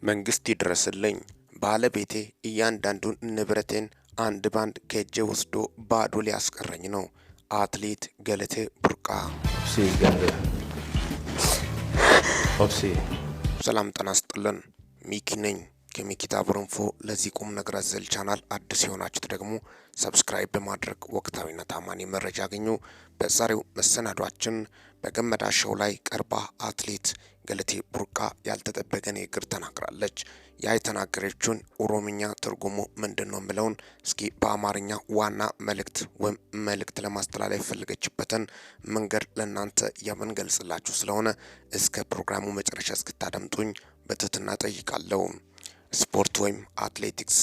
መንግስት ይድረስልኝ፣ ባለቤቴ እያንዳንዱን ንብረቴን አንድ ባንድ ከእጄ ወስዶ ባዶ ሊያስቀረኝ ነው። አትሌት ገለቴ ቡርቃ። ሰላም ጤና ይስጥልን። ሚኪ ነኝ ከሚኪታ ቦረንፎ። ለዚህ ቁም ነገር አዘል ቻናል አዲስ የሆናችሁት ደግሞ subscribe በማድረግ ወቅታዊና ታማኒ መረጃ አገኙ። በዛሬው መሰናዷችን በገመዳ show ላይ ቀርባ አትሌት ገለቴ ቡርቃ ያልተጠበቀ ንግግር ተናግራለች። ያ የተናገረችውን ኦሮምኛ ትርጉሙ ምንድን ነው የሚለውን እስኪ በአማርኛ ዋና መልእክት ወይም መልእክት ለማስተላለፍ የፈለገችበትን መንገድ ለእናንተ የምንገልጽላችሁ ስለሆነ እስከ ፕሮግራሙ መጨረሻ እስክታደምጡኝ በትህትና ጠይቃለሁ። ስፖርት ወይም አትሌቲክስ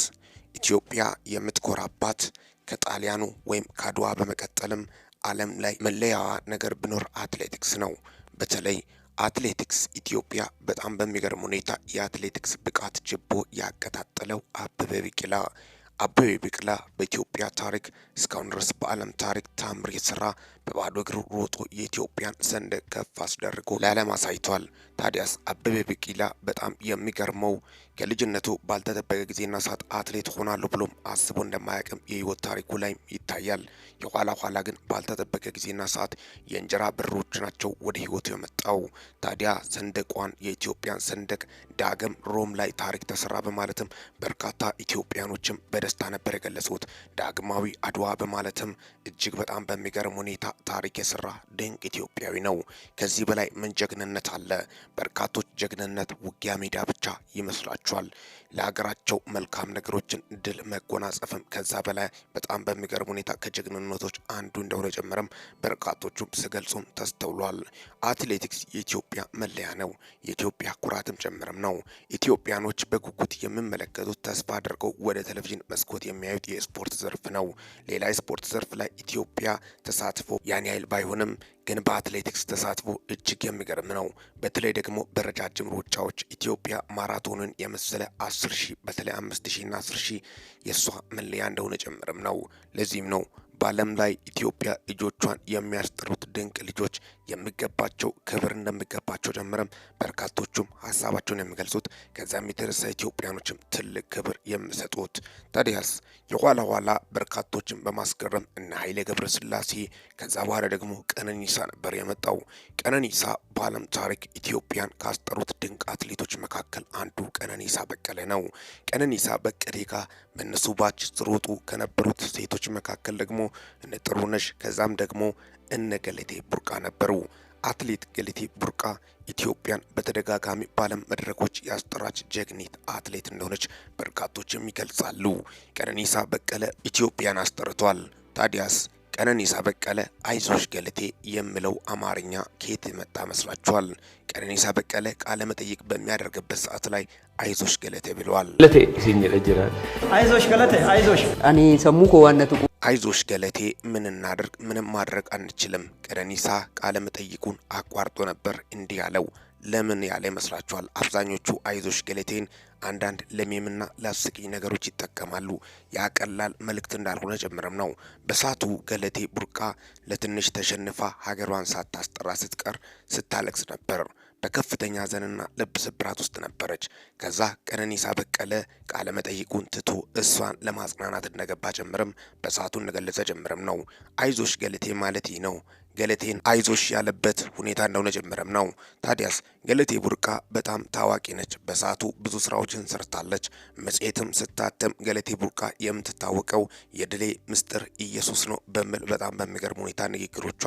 ኢትዮጵያ የምትኮራባት ከጣሊያኑ ወይም ከአድዋ በመቀጠልም ዓለም ላይ መለያዋ ነገር ቢኖር አትሌቲክስ ነው። በተለይ አትሌቲክስ ኢትዮጵያ በጣም በሚገርም ሁኔታ የአትሌቲክስ ብቃት ችቦ ያቀጣጠለው አበበ ቢቂላ። አበበ ቢቂላ በኢትዮጵያ ታሪክ እስካሁን ድረስ በዓለም ታሪክ ታምር የሰራ፣ በባዶ እግሩ ሮጦ የኢትዮጵያን ሰንደቅ ከፍ አስደርጎ ለዓለም አሳይቷል። ታዲያስ አበበ ቢቂላ በጣም የሚገርመው ከልጅነቱ ባልተጠበቀ ጊዜና ሰዓት አትሌት ሆናለሁ ብሎም አስቦ እንደማያውቅም የህይወት ታሪኩ ላይ ይታያል። የኋላ ኋላ ግን ባልተጠበቀ ጊዜና ሰዓት የእንጀራ በሮች ናቸው ወደ ህይወቱ የመጣው። ታዲያ ሰንደቋን፣ የኢትዮጵያን ሰንደቅ ዳግም ሮም ላይ ታሪክ ተሰራ በማለትም በርካታ ኢትዮጵያኖችም በደስታ ነበር የገለጹት። ዳግማዊ አድዋ በማለትም እጅግ በጣም በሚገርም ሁኔታ ታሪክ የሰራ ድንቅ ኢትዮጵያዊ ነው። ከዚህ በላይ ምን ጀግንነት አለ? በርካቶች ጀግንነት ውጊያ ሜዳ ብቻ ይመስላቸዋል። ለሀገራቸው መልካም ነገሮችን ድል መጎናጸፍም ከዛ በላይ በጣም በሚገርም ሁኔታ ከጀግንነቶች አንዱ እንደሆነ ጨምረም በርካቶቹም ሲገልጹም ተስተውሏል። አትሌቲክስ የኢትዮጵያ መለያ ነው፣ የኢትዮጵያ ኩራትም ጭምርም ነው። ኢትዮጵያኖች በጉጉት የሚመለከቱት፣ ተስፋ አድርገው ወደ ቴሌቪዥን መስኮት የሚያዩት የስፖርት ዘርፍ ነው። ሌላ የስፖርት ዘርፍ ላይ ኢትዮጵያ ተሳትፎ ያን ያህል ባይሆንም ግን በአትሌቲክስ ተሳትፎ እጅግ የሚገርም ነው። በተለይ ደግሞ በረጃጅም ሩጫዎች ኢትዮጵያ ማራቶንን የመሰለ 10,000፣ በተለይ 5,000 እና 10,000 የእሷ መለያ እንደሆነ ጭምርም ነው። ለዚህም ነው በዓለም ላይ ኢትዮጵያ ልጆቿን የሚያስጠሩት ድንቅ ልጆች የሚገባቸው ክብር እንደሚገባቸው ጨምረም በርካቶቹም ሀሳባቸውን የሚገልጹት፣ ከዚያም የተነሳ ኢትዮጵያኖችም ትልቅ ክብር የሚሰጡት። ታዲያስ የኋላ ኋላ በርካቶችን በማስገረም እነ ኃይሌ ገብረስላሴ፣ ከዛ በኋላ ደግሞ ቀነኒሳ ነበር የመጣው። ቀነኒሳ በዓለም ታሪክ ኢትዮጵያን ካስጠሩት ድንቅ አትሌቶች መካከል አንዱ ቀነኒሳ በቀለ ነው። ቀነኒሳ በቀለ ጋር በእነሱ batch ሲሮጡ ከነበሩት ሴቶች መካከል ደግሞ እነ ጥሩነሽ ከዛም ደግሞ እነ ገለቴ ቡርቃ ነበሩ። አትሌት ገለቴ ቡርቃ ኢትዮጵያን በተደጋጋሚ በዓለም መድረኮች ያስጠራች ጀግኒት አትሌት እንደሆነች በርካቶችም ይገልጻሉ። ቀነኒሳ በቀለ ኢትዮጵያን አስጠርቷል። ታዲያስ ቀነኒሳ በቀለ አይዞሽ ገለቴ የሚለው አማርኛ ከየት የመጣ መስላችኋል? ቀነኒሳ በቀለ ቃለ መጠይቅ በሚያደርግበት ሰዓት ላይ አይዞሽ ገለቴ ብለዋል። አይዞሽ ገለቴ አይዞሽ። Ani sammuu koo waan na tuqu አይዞሽ ገለቴ፣ ምን እናድርግ? ምንም ማድረግ አንችልም። ቀነኒሳ ቃለ መጠይቁን አቋርጦ ነበር እንዲህ ያለው። ለምን ያለ ይመስላችኋል? አብዛኞቹ አይዞሽ ገለቴን አንዳንድ ለ meme ና ለአስቂኝ ነገሮች ይጠቀማሉ። ያ ቀላል መልእክት እንዳልሆነ ጭምርም ነው። በሳቱ ገለቴ ቡርቃ ለትንሽ ተሸንፋ ሀገሯን ሳታስጠራ ስትቀር ስታለቅስ ነበር። በከፍተኛ ሐዘንና ልብ ስብራት ውስጥ ነበረች። ከዛ ቀነኒሳ በቀለ ቃለ መጠይቁን ትቶ እሷን ለማጽናናት እንደገባ ጭምርም በሰዓቱ እንደገለጸ ጭምርም ነው። አይዞሽ ገለቴ ማለት ይህ ነው። ገለቴን አይዞሽ ያለበት ሁኔታ እንደሆነ ጭምርም ነው። ታዲያስ ገለቴ ቡርቃ በጣም ታዋቂ ነች። በሰዓቱ ብዙ ስራዎችን ሰርታለች። መጽሔትም ስታተም ገለቴ ቡርቃ የምትታወቀው የድሌ ምስጢር ኢየሱስ ነው በሚል በጣም በሚገርም ሁኔታ ንግግሮቿ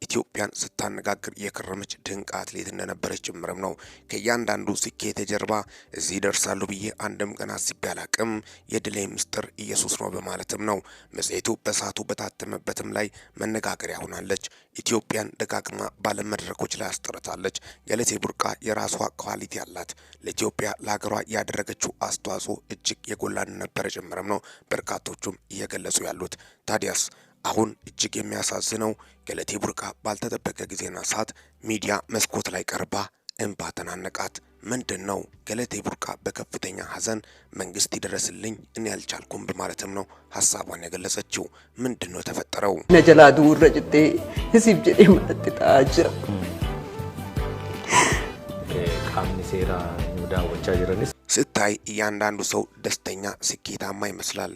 ኢትዮጵያን ስታነጋግር የከረመች ድንቅ አትሌት እንደነበረች ጭምርም ነው። ከእያንዳንዱ ስኬት ጀርባ እዚህ ደርሳሉ ብዬ አንድም ቀን አስቤ አላቅም፣ የድሌ ምስጢር ኢየሱስ ነው በማለትም ነው መጽሔቱ በሰዓቱ በታተመበትም ላይ መነጋገሪያ ሆናለች። ኢትዮጵያን ደጋግማ ባለም መድረኮች ላይ አስጠርታለች። ገለቴ ቡርቃ የራሷ quality አላት። ለኢትዮጵያ ለሀገሯ ያደረገችው አስተዋጽኦ እጅግ የጎላ እንደነበረ ጭምርም ነው በርካቶቹም እየገለጹ ያሉት። ታዲያስ አሁን እጅግ የሚያሳዝነው ገለቴ ቡርቃ ባልተጠበቀ ጊዜና ሰዓት ሚዲያ መስኮት ላይ ቀርባ እንባ ተናነቃት። ምንድን ነው? ገለቴ ቡርቃ በከፍተኛ ሀዘን መንግስት ይደረስልኝ እኔ ያልቻልኩም በማለትም ነው ሀሳቧን የገለጸችው። ምንድን ነው የተፈጠረው? Na jalaa du'urra jettee isiif jedhee manatti ta'aa jira. Qaamni seeraa nu daawwachaa jiranis ስታይ እያንዳንዱ ሰው ደስተኛ፣ ስኬታማ ይመስላል።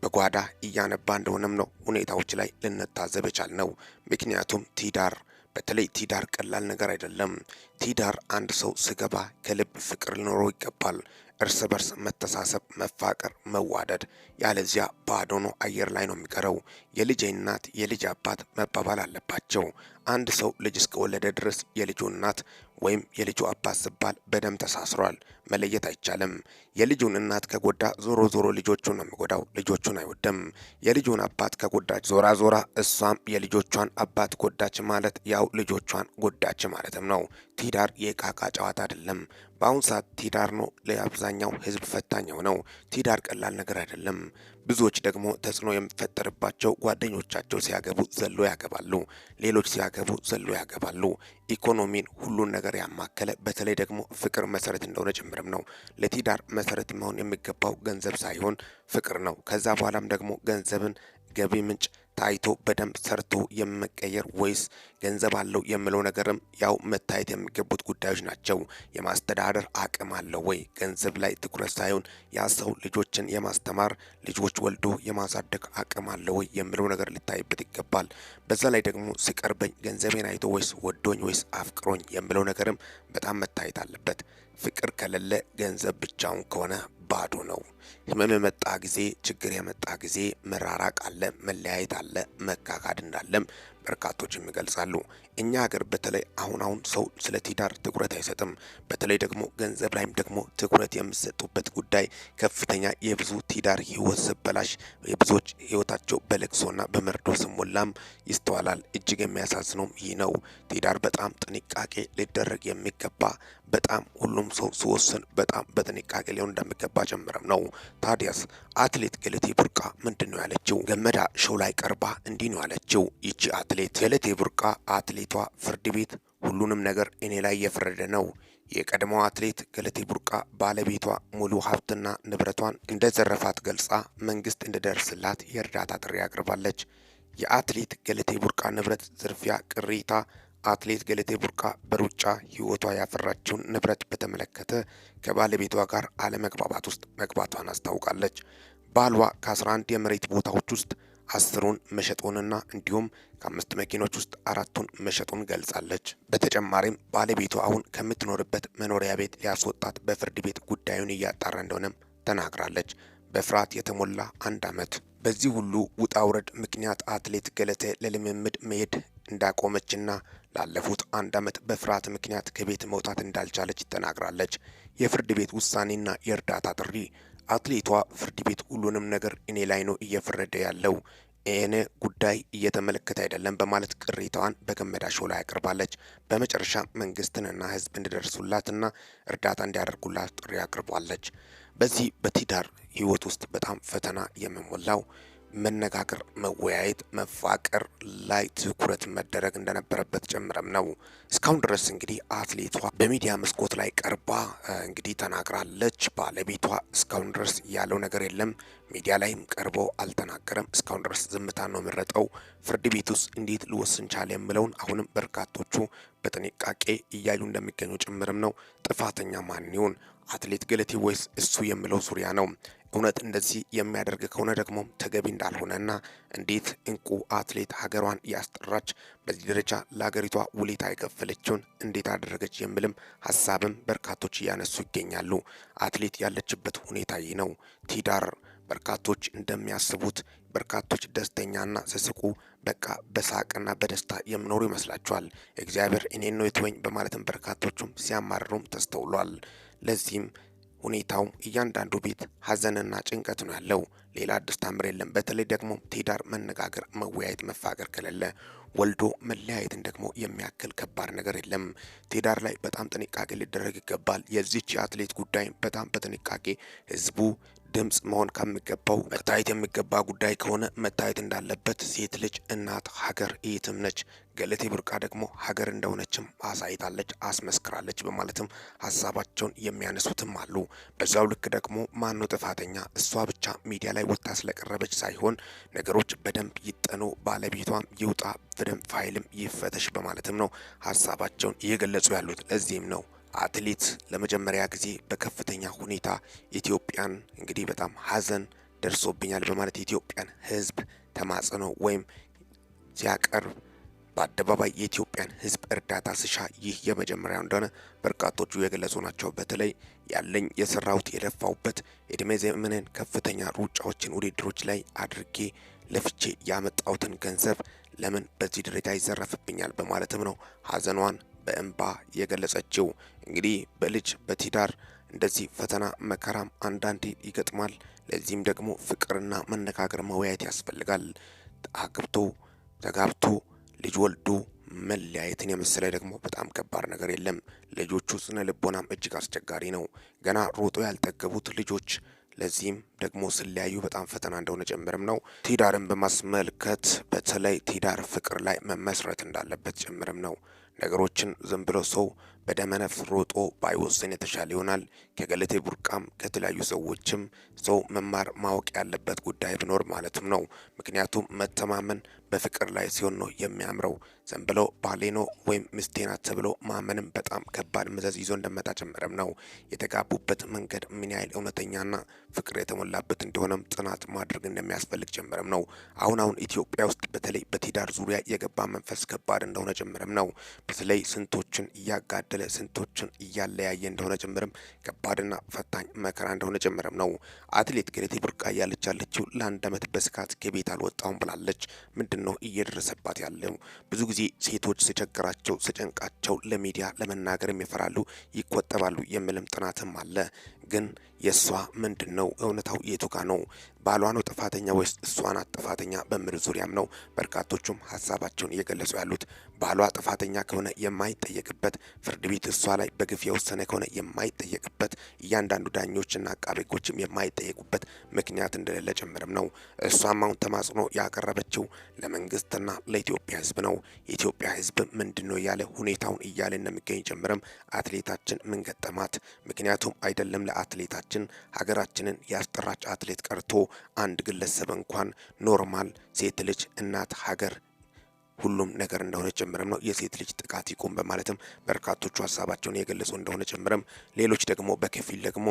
በጓዳ እያነባ እንደሆነም ነው ሁኔታዎች ላይ ልንታዘብ የቻልነው። ምክንያቱም ትዳር በተለይ ትዳር ቀላል ነገር አይደለም። ትዳር አንድ ሰው ስገባ ከልብ ፍቅር ሊኖረው ይገባል። እርስ በርስ መተሳሰብ፣ መፋቀር፣ መዋደድ፣ ያለዚያ ባዶ ነው፣ አየር ላይ ነው የሚቀረው። የልጄ እናት የልጅ አባት መባባል አለባቸው። አንድ ሰው ልጅ እስከወለደ ድረስ የልጁ እናት ወይም የልጁ አባት ሲባል በደም ተሳስሯል፣ መለየት አይቻልም። የልጁን እናት ከጎዳ ዞሮ ዞሮ ልጆቹን ነው የሚጎዳው፣ ልጆቹን አይወድም። የልጁን አባት ከጎዳች ዞራ ዞራ እሷም የልጆቿን አባት ጎዳች ማለት ያው ልጆቿን ጎዳች ማለትም ነው። ትዳር የእቃቃ ጨዋታ አይደለም። በአሁን ሰዓት ትዳር ነው ለአብዛኛው ሕዝብ ፈታኝ የሆነው። ትዳር ቀላል ነገር አይደለም። ብዙዎች ደግሞ ተጽዕኖ የሚፈጠርባቸው ጓደኞቻቸው ሲያገቡ ዘሎ ያገባሉ፣ ሌሎች ሲያገቡ ዘሎ ያገባሉ። ኢኮኖሚን ሁሉን ነገር ያማከለ በተለይ ደግሞ ፍቅር መሰረት እንደሆነ ጭምርም ነው። ለትዳር መሰረት መሆን የሚገባው ገንዘብ ሳይሆን ፍቅር ነው። ከዛ በኋላም ደግሞ ገንዘብን ገቢ ምንጭ ታይቶ በደንብ ሰርቶ የመቀየር ወይስ ገንዘብ አለው የሚለው ነገርም ያው መታየት የሚገቡት ጉዳዮች ናቸው። የማስተዳደር አቅም አለው ወይ? ገንዘብ ላይ ትኩረት ሳይሆን ያ ሰው ልጆችን የማስተማር ልጆች ወልዶ የማሳደግ አቅም አለው ወይ የሚለው ነገር ሊታይበት ይገባል። በዛ ላይ ደግሞ ሲቀርበኝ ገንዘቤን አይቶ ወይስ ወዶኝ ወይስ አፍቅሮኝ የሚለው ነገርም በጣም መታየት አለበት። ፍቅር ከሌለ ገንዘብ ብቻውን ከሆነ ባዶ ነው። ህመም የመጣ ጊዜ፣ ችግር የመጣ ጊዜ መራራቅ አለ፣ መለያየት አለ፣ መካካድ እንዳለም በርካቶችም ይገልጻሉ። እኛ ሀገር በተለይ አሁን አሁን ሰው ስለ ትዳር ትኩረት አይሰጥም። በተለይ ደግሞ ገንዘብ ላይም ደግሞ ትኩረት የሚሰጡበት ጉዳይ ከፍተኛ የብዙ ትዳር ህይወት ስበላሽ የብዙዎች ህይወታቸው በለቅሶና በመርዶ ስሞላም ይስተዋላል። እጅግ የሚያሳዝነውም ይህ ነው። ትዳር በጣም ጥንቃቄ ሊደረግ የሚገባ በጣም ሁሉም ሰው ሲወስን በጣም በጥንቃቄ ሊሆን እንደሚገባ ጭምርም ነው። ታዲያስ አትሌት ገለቴ ቡርቃ ምንድን ነው ያለችው? ገመዳ ሾው ላይ ቀርባ እንዲህ ነው ያለችው። ይቺ አትሌት ገለቴ ቡርቃ አትሌቷ ፍርድ ቤት ሁሉንም ነገር እኔ ላይ እየፈረደ ነው። የቀድሞው አትሌት ገለቴ ቡርቃ ባለቤቷ ሙሉ ሀብትና ንብረቷን እንደዘረፋት ገልጻ መንግስት እንዲደርስላት የእርዳታ ጥሪ አቅርባለች። የአትሌት ገለቴ ቡርቃ ንብረት ዝርፊያ ቅሬታ አትሌት ገለቴ ቡርቃ በሩጫ ህይወቷ ያፈራችውን ንብረት በተመለከተ ከባለቤቷ ጋር አለመግባባት ውስጥ መግባቷን አስታውቃለች። ባሏ ከ11 የመሬት ቦታዎች ውስጥ 10ሩን መሸጡንና እንዲሁም ከ5 መኪኖች ውስጥ 4ቱን መሸጡን ገልጻለች። በተጨማሪም ባለቤቷ አሁን ከምትኖርበት መኖሪያ ቤት ሊያስወጣት በፍርድ ቤት ጉዳዩን እያጣራ እንደሆነም ተናግራለች። በፍርሃት የተሞላ አንድ ዓመት። በዚህ ሁሉ ውጣ ውረድ ምክንያት አትሌት ገለቴ ለልምምድ መሄድ እንዳቆመችና ላለፉት አንድ ዓመት በፍርሃት ምክንያት ከቤት መውጣት እንዳልቻለች ተናግራለች። የፍርድ ቤት ውሳኔና የእርዳታ ጥሪ አትሌቷ ፍርድ ቤት ሁሉንም ነገር እኔ ላይ ነው እየፈረደ ያለው፣ እኔ ጉዳይ እየተመለከተ አይደለም በማለት ቅሬታዋን በገመዳ ሾው ላይ አቅርባለች። በመጨረሻ መንግስትንና ሕዝብ እንዲደርሱላትና እርዳታ እንዲያደርጉላት ጥሪ አቅርቧለች። በዚህ በትዳር ህይወት ውስጥ በጣም ፈተና የሚሞላው መነጋገር፣ መወያየት፣ መፋቀር ላይ ትኩረት መደረግ እንደነበረበት ጭምርም ነው። እስካሁን ድረስ እንግዲህ አትሌቷ በሚዲያ መስኮት ላይ ቀርባ እንግዲህ ተናግራለች። ባለቤቷ እስካሁን ድረስ ያለው ነገር የለም። ሚዲያ ላይም ቀርቦ አልተናገረም። እስካሁን ድረስ ዝምታ ነው የመረጠው። ፍርድ ቤት ውስጥ እንዴት ሊወስን ቻለ የሚለውን አሁንም በርካቶቹ በጥንቃቄ እያዩ እንደሚገኙ ጭምርም ነው። ጥፋተኛ ማን ይሁን አትሌት ገለቴ ወይስ እሱ የሚለው ዙሪያ ነው። እውነት እንደዚህ የሚያደርግ ከሆነ ደግሞ ተገቢ እንዳልሆነና እንዴት እንቁ አትሌት ሀገሯን ያስጠራች በዚህ ደረጃ ለሀገሪቷ ውለታ የከፈለችውን እንዴት አደረገች የሚልም ሀሳብም በርካቶች እያነሱ ይገኛሉ። አትሌት ያለችበት ሁኔታ ይህ ነው። ትዳር በርካቶች እንደሚያስቡት በርካቶች ደስተኛና ሲስቁ በቃ በሳቅና በደስታ የሚኖሩ ይመስላቸዋል። እግዚአብሔር እኔን ነው የተወኝ በማለትም በርካቶቹም ሲያማርሩም ተስተውሏል። ለዚህም ሁኔታው እያንዳንዱ ቤት ሀዘንና ጭንቀት ነው ያለው። ሌላ አዲስ ታምር የለም። በተለይ ደግሞ ትዳር መነጋገር፣ መወያየት፣ መፋቀር ከሌለ ወልዶ መለያየትን ደግሞ የሚያክል ከባድ ነገር የለም። ትዳር ላይ በጣም ጥንቃቄ ሊደረግ ይገባል። የዚች የአትሌት ጉዳይ በጣም በጥንቃቄ ህዝቡ ድምጽ መሆን ከሚገባው መታየት የሚገባ ጉዳይ ከሆነ መታየት እንዳለበት ሴት ልጅ እናት ሀገር እህትም ነች። ገለቴ ቡርቃ ደግሞ ሀገር እንደሆነችም አሳይታለች፣ አስመስክራለች በማለትም ሀሳባቸውን የሚያነሱትም አሉ። በዛው ልክ ደግሞ ማነው ጥፋተኛ? እሷ ብቻ ሚዲያ ላይ ወጥታ ስለቀረበች ሳይሆን ነገሮች በደንብ ይጠኑ፣ ባለቤቷም ይውጣ፣ በደንብ ፋይልም ይፈተሽ በማለትም ነው ሀሳባቸውን እየገለጹ ያሉት። ለዚህም ነው አትሌት ለመጀመሪያ ጊዜ በከፍተኛ ሁኔታ ኢትዮጵያን እንግዲህ በጣም ሀዘን ደርሶብኛል በማለት የኢትዮጵያን ሕዝብ ተማጽኖ ወይም ሲያቀርብ በአደባባይ የኢትዮጵያን ሕዝብ እርዳታ ስሻ ይህ የመጀመሪያው እንደሆነ በርካቶቹ የገለጹ ናቸው። በተለይ ያለኝ የሰራሁት የለፋውበት እድሜ ዘመንን ከፍተኛ ሩጫዎችን ውድድሮች ላይ አድርጌ ለፍቼ ያመጣሁትን ገንዘብ ለምን በዚህ ደረጃ ይዘረፍብኛል? በማለትም ነው ሀዘኗን በእንባ የገለጸችው። እንግዲህ በልጅ በትዳር እንደዚህ ፈተና መከራም አንዳንዴ ይገጥማል። ለዚህም ደግሞ ፍቅርና መነጋገር መወያየት ያስፈልጋል። አግብቶ ተጋብቶ ልጅ ወልዶ መለያየትን የመሰለ ደግሞ በጣም ከባድ ነገር የለም። ልጆቹ ስነ ልቦናም እጅግ አስቸጋሪ ነው። ገና ሮጦ ያልጠገቡት ልጆች ለዚህም ደግሞ ስለያዩ በጣም ፈተና እንደሆነ ጭምርም ነው። ትዳርን በማስመልከት በተለይ ትዳር ፍቅር ላይ መመስረት እንዳለበት ጭምርም ነው። ነገሮችን ዝም ብሎ ሰው በደመነፍስ ሮጦ ባይወስን የተሻለ ይሆናል። ከገለቴ ቡርቃም ከተለያዩ ሰዎችም ሰው መማር ማወቅ ያለበት ጉዳይ ቢኖር ማለትም ነው። ምክንያቱም መተማመን በፍቅር ላይ ሲሆን ነው የሚያምረው። ዝም ብሎ ባሌ ነው ወይም ሚስቴ ናት ተብሎ ማመንም በጣም ከባድ መዘዝ ይዞ እንደመጣ ጭምርም ነው። የተጋቡበት መንገድ ምን ያህል እውነተኛና ፍቅር የተሞላበት እንደሆነም ጥናት ማድረግ እንደሚያስፈልግ ጭምርም ነው። አሁን አሁን ኢትዮጵያ ውስጥ በተለይ በትዳር ዙሪያ የገባ መንፈስ ከባድ እንደሆነ ጭምርም ነው። በተለይ ስንቶችን እያጋደለ ስንቶችን እያለያየ እንደሆነ ጭምርም ከባድና ፈታኝ መከራ እንደሆነ ጭምርም ነው። አትሌት ገለቴ ቡርቃ እያለች ያለችው ለአንድ ዓመት በስጋት ከቤት አልወጣሁም ብላለች። ምንድን ነው እየደረሰባት ያለው? ብዙ ጊዜ ሴቶች ሲቸግራቸው ሲጨንቃቸው ለሚዲያ ለመናገርም ይፈራሉ፣ ይቆጠባሉ የሚልም ጥናትም አለ። ግን የእሷ ምንድን ነው እውነታው የቱ ጋ ነው? ባሏ ነው ጥፋተኛ ወይስ እሷ ናት ጥፋተኛ በሚል ዙሪያም ነው በርካቶቹም ሀሳባቸውን እየገለጹ ያሉት። ባሏ ጥፋተኛ ከሆነ የማይጠየቅበት፣ ፍርድ ቤት እሷ ላይ በግፍ የወሰነ ከሆነ የማይጠየቅበት፣ እያንዳንዱ ዳኞችና አቃቤ ሕጎችም የማይጠየቁበት ምክንያት እንደሌለ ጭምርም ነው። እሷም አሁን ተማጽኖ ያቀረበችው ለመንግስትና ለኢትዮጵያ ሕዝብ ነው። የኢትዮጵያ ሕዝብ ምንድን ነው እያለ ሁኔታውን እያለ እንደሚገኝ ጭምርም አትሌታችን ምን ገጠማት? ምክንያቱም አይደለም ለአትሌታችን ሀገራችንን ያስጠራች አትሌት ቀርቶ አንድ ግለሰብ እንኳን normal ሴት ልጅ እናት ሀገር ሁሉም ነገር እንደሆነ ጭምርም ነው። የሴት ልጅ ጥቃት ይቁም በማለትም በርካቶቹ ሀሳባቸውን የገለጹ እንደሆነ ጭምርም፣ ሌሎች ደግሞ በከፊል ደግሞ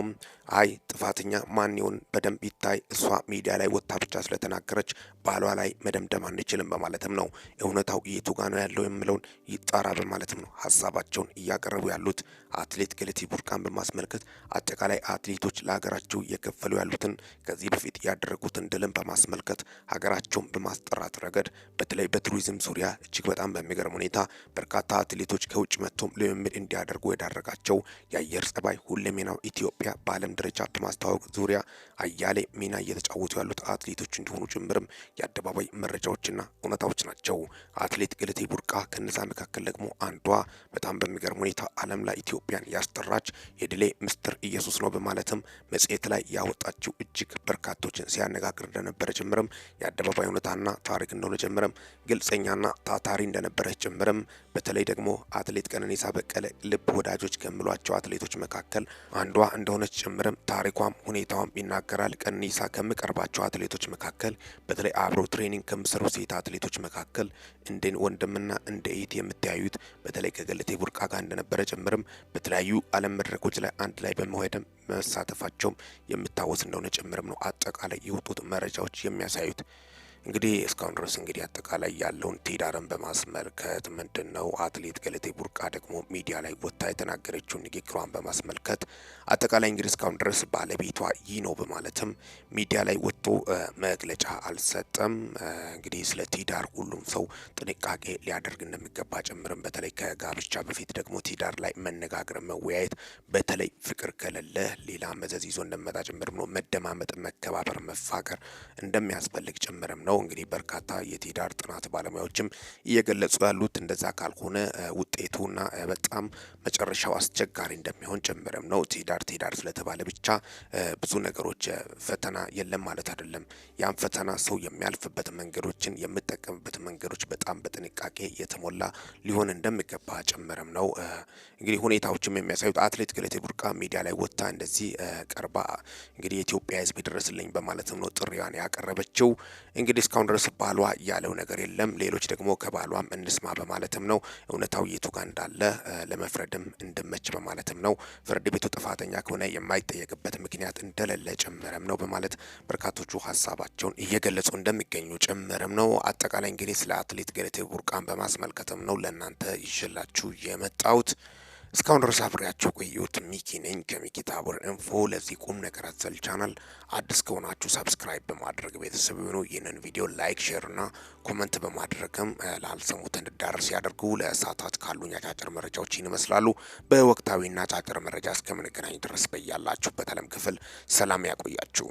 አይ ጥፋተኛ ማን ይሁን በደንብ ይታይ፣ እሷ ሚዲያ ላይ ወጥታ ብቻ ስለተናገረች ባሏ ላይ መደምደም አንችልም በማለትም ነው። እውነታው የቱ ጋ ነው ያለው የሚለውን ይጣራ በማለትም ነው ሀሳባቸውን እያቀረቡ ያሉት። አትሌት ገለቴ ቡርቃን በማስመልከት አጠቃላይ አትሌቶች ለሀገራቸው እየከፈሉ ያሉትን ከዚህ በፊት ያደረጉትን ድልን በማስመልከት ሀገራቸውን በማስጠራት ረገድ በተለይ በቱሪዝም ዙሪያ እጅግ በጣም በሚገርም ሁኔታ በርካታ አትሌቶች ከውጭ መጥቶም ልምምድ እንዲያደርጉ የዳረጋቸው የአየር ጸባይ ሁለሜናው ኢትዮጵያ በዓለም ደረጃ በማስተዋወቅ ዙሪያ አያሌ ሚና እየተጫወቱ ያሉት አትሌቶች እንዲሆኑ ጭምርም የአደባባይ መረጃዎችና እውነታዎች ናቸው። አትሌት ገለቴ ቡርቃ ከነዛ መካከል ደግሞ አንዷ በጣም በሚገርም ሁኔታ ዓለም ላይ ኢትዮጵያን ያስጠራች የድሌ ምስጢር ኢየሱስ ነው በማለትም መጽሔት ላይ ያወጣችው እጅግ በርካቶችን ሲያነጋግር እንደነበረ ጭምርም የአደባባይ እውነታና ታሪክ እንደሆነ ጭምርም ግልጸኛና ታታሪ እንደነበረች ጭምርም በተለይ ደግሞ አትሌት ቀነኒሳ በቀለ ልብ ወዳጆች ከሚሏቸው አትሌቶች መካከል አንዷ እንደሆነች ጭምርም ታሪኳም ሁኔታዋም ይናገራል። ቀነኒሳ ከሚቀርባቸው አትሌቶች መካከል በተለይ አብሮ training ከሚሰሩ ሴት አትሌቶች መካከል እንደ ወንድምና እንደ እህት የምታዩት በተለይ ከገለቴ ቡርቃ ጋር እንደነበረ ጭምርም በተለያዩ ዓለም መድረኮች ላይ አንድ ላይ በመሄድም መሳተፋቸውም የሚታወስ እንደሆነ ጭምርም ነው አጠቃላይ የወጡት መረጃዎች የሚያሳዩት። እንግዲህ እስካሁን ድረስ እንግዲህ አጠቃላይ ያለውን ትዳርን በማስመልከት ምንድን ነው አትሌት ገለቴ ቡርቃ ደግሞ ሚዲያ ላይ ወጥታ የተናገረችውን ንግግሯን በማስመልከት አጠቃላይ እንግዲህ እስካሁን ድረስ ባለቤቷ ይህ ነው በማለትም ሚዲያ ላይ ወጥቶ መግለጫ አልሰጠም። እንግዲህ ስለ ትዳር ሁሉም ሰው ጥንቃቄ ሊያደርግ እንደሚገባ ጭምርም በተለይ ከጋብቻ በፊት ደግሞ ትዳር ላይ መነጋገር፣ መወያየት በተለይ ፍቅር ከሌለ ሌላ መዘዝ ይዞ እንደሚመጣ ጭምርም ነው። መደማመጥ፣ መከባበር፣ መፋቀር እንደሚያስፈልግ ጭምርም ነው። እንግዲህ በርካታ የትዳር ጥናት ባለሙያዎችም እየገለጹ ያሉት እንደዛ ካልሆነ ውጤቱና በጣም መጨረሻው አስቸጋሪ እንደሚሆን ጭምርም ነው። ትዳር ትዳር ስለተባለ ብቻ ብዙ ነገሮች ፈተና የለም ማለት አይደለም። ያን ፈተና ሰው የሚያልፍበት መንገዶችን የሚጠቀምበት መንገዶች በጣም በጥንቃቄ የተሞላ ሊሆን እንደሚገባ ጭምርም ነው። እንግዲህ ሁኔታዎችም የሚያሳዩት አትሌት ገለቴ ቡርቃ ሚዲያ ላይ ወጥታ እንደዚህ ቀርባ እንግዲህ የኢትዮጵያ ሕዝብ ይድረስልኝ በማለትም ነው ጥሪዋን ያቀረበችው። እንግዲህ እንግዲህ እስካሁን ድረስ ባሏ ያለው ነገር የለም። ሌሎች ደግሞ ከባሏም እንስማ በማለትም ነው እውነታው የቱ ጋር እንዳለ ለመፍረድም እንድመች በማለትም ነው ፍርድ ቤቱ ጥፋተኛ ከሆነ የማይጠየቅበት ምክንያት እንደሌለ ጭምርም ነው በማለት በርካቶቹ ሀሳባቸውን እየገለጹ እንደሚገኙ ጭምርም ነው። አጠቃላይ እንግዲህ ስለ አትሌት ገለቴ ቡርቃን በማስመልከትም ነው ለእናንተ ይዤላችሁ የመጣሁት። እስካሁን ድረስ አብሬያችሁ ቆየሁት። ሚኪ ነኝ ከሚኪ ታቦር ኢንፎ። ለዚህ ቁም ነገር አዘል ቻናል አዲስ ከሆናችሁ subscribe በማድረግ ቤተሰብ የሆኑ ይህንን ቪዲዮ like፣ share እና comment በማድረግም ላልሰሙት እንዲዳረስ ያደርጉ። ለሰዓታት ካሉኝ አጫጭር መረጃዎች ይህን ይመስላሉ። በወቅታዊና አጫጭር መረጃ እስከምንገናኝ ድረስ በያላችሁበት ዓለም ክፍል ሰላም ያቆያችሁ።